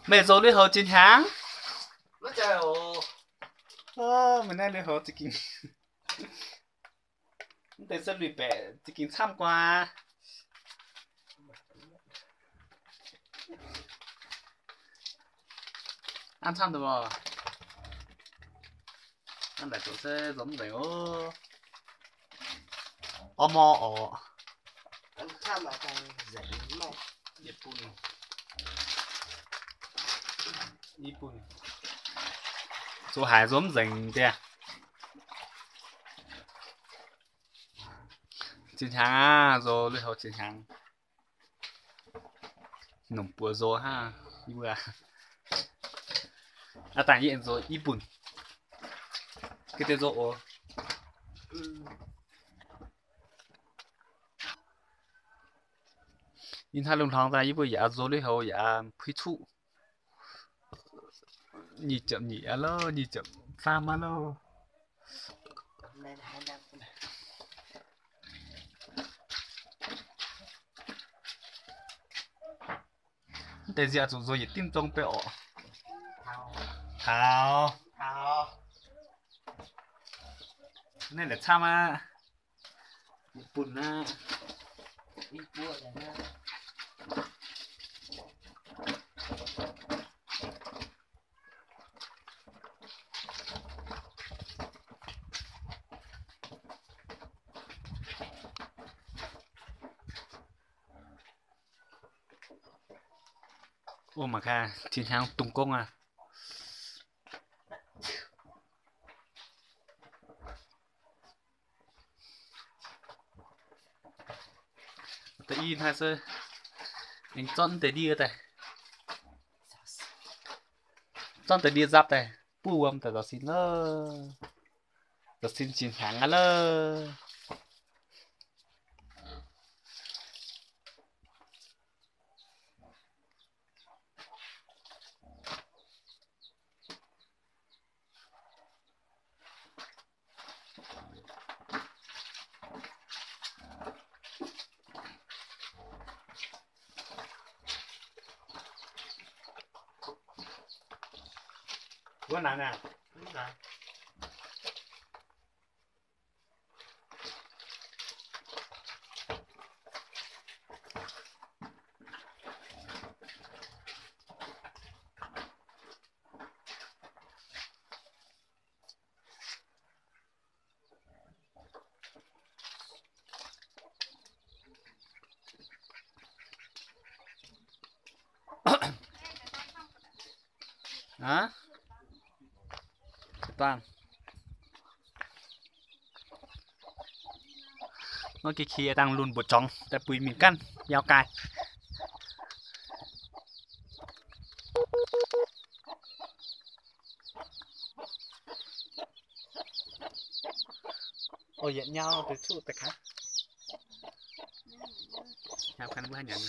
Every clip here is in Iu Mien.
Meih zoux lui-houx ziex hnyangx? Meih naaiv lui-houx za'gengh, mv deix se lui-baeqc za'gengh camv guaax. An camv deix oc. An daic zoux se zoux mv nzengc oc. Orv mor oc. Zoux haic zoux mv nzengc dieh. Ziex hnyangx aqv, zoux lui-houx ziex hnyangx. Nongc buoz nzox hnangv yie mbuo. Aav dangh yie aengx nzox i buonc. Ga'deix nzox oc. Ih hnoi lungh hlongx daaih yie mbuo yaac nzox lui-houx yaac puix cuqv. Nyic ziepc nyeic aqv loh, nyic ziepc faam aqv loh. Mv deix nziac zuqc nzox yietc dimv zong beiv orqc. Taux. Naaiv la'camv aqv. Yietc buonc aqv. Ov, mangc gaax, zinh hnangv dungx gongv aqv. Da'yietv hnangv se aengx zorqv deix ndie daaih, zorqv deix ndie nzapv daaih buov wuom daaih nzauc sin loh. Nzauc sin zinh hnyangx aqv loh. Wuov naaic aqv. Aav, duangh. Nor ki ki dangh lunx mbuoqc jorngx daaih buix mingh ganh yaac gaaih. Ov, yietc nyau deix cuqv daaih kangv. Nyau kangv mbuo haaix nyanc.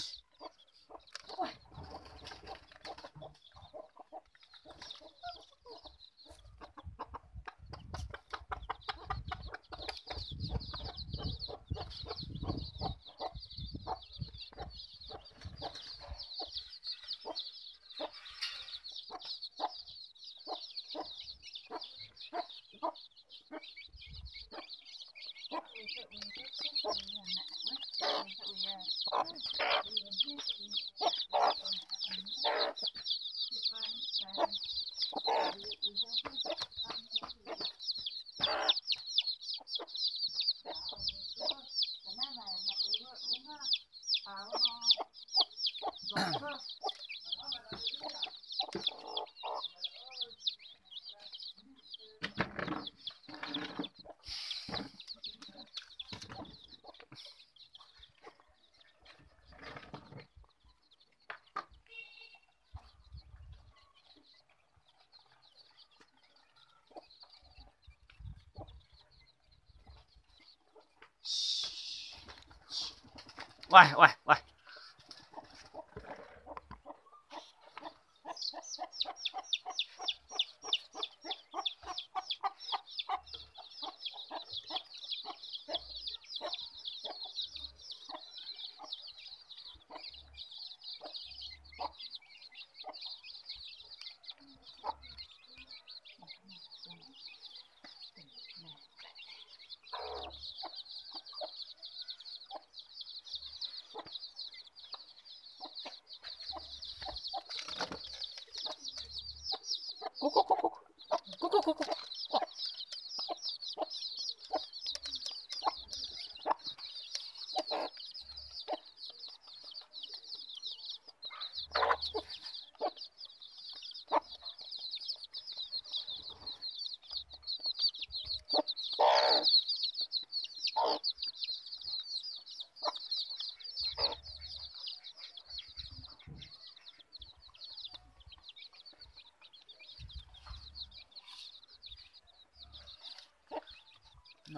Oix, oix, oix.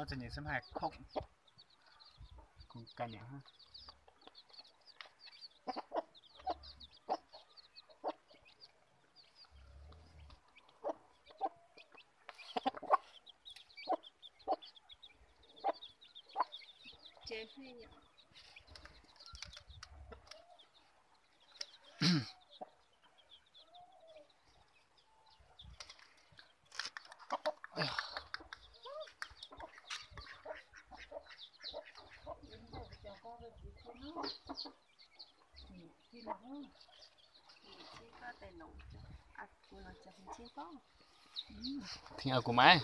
Zinh nyei sieqv haih kongv, kongv ganh mi'aqv. Tengx aqv, gu'nyuoz maiv.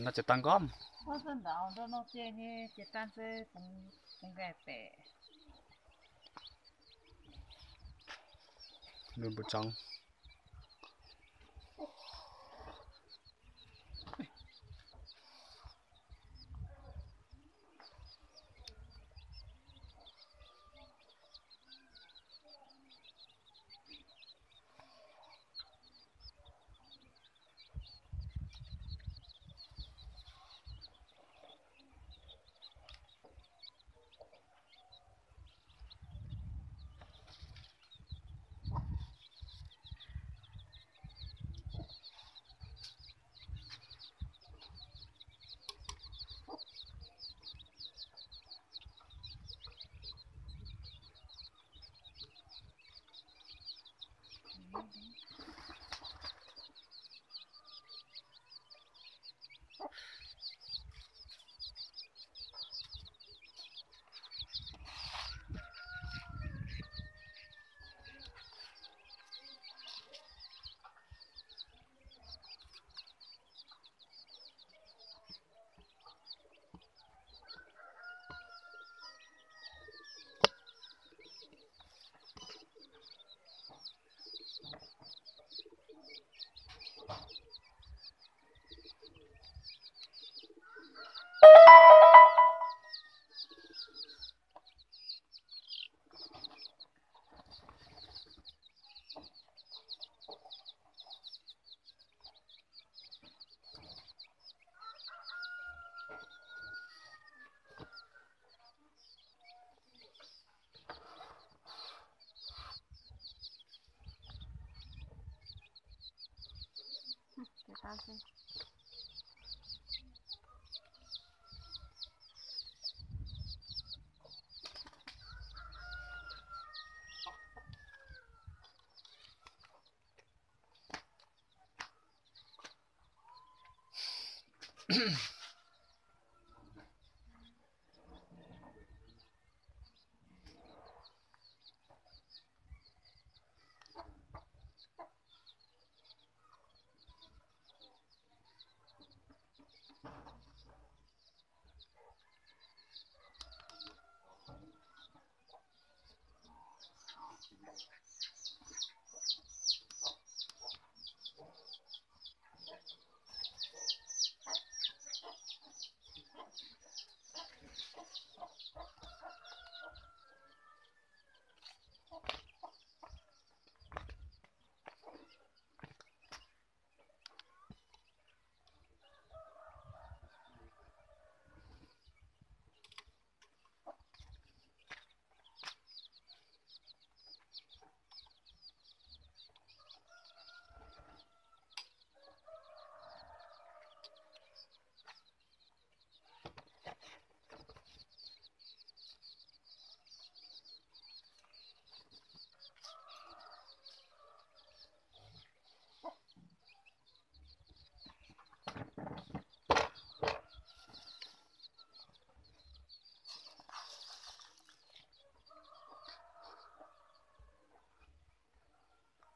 Nor ziouc daan nqormv. Mbuo mbu'zorng.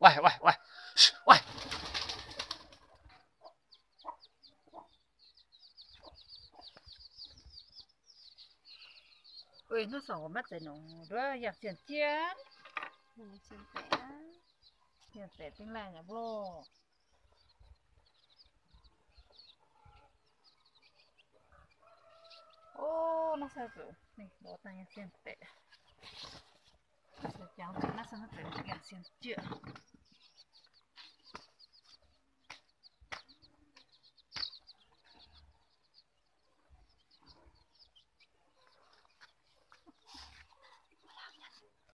Waih, waih, waih, waih. Hnangv sorng maiv zeiz nongc nduov yangh zienh jieqv. Yangh baeqc dingh laangh nyei loh. O, naaiv se zuqc ninh lorz daaih yangh zienh baeqc. Jangx naaiv se naaiv zeiz yangh zienh jieqv.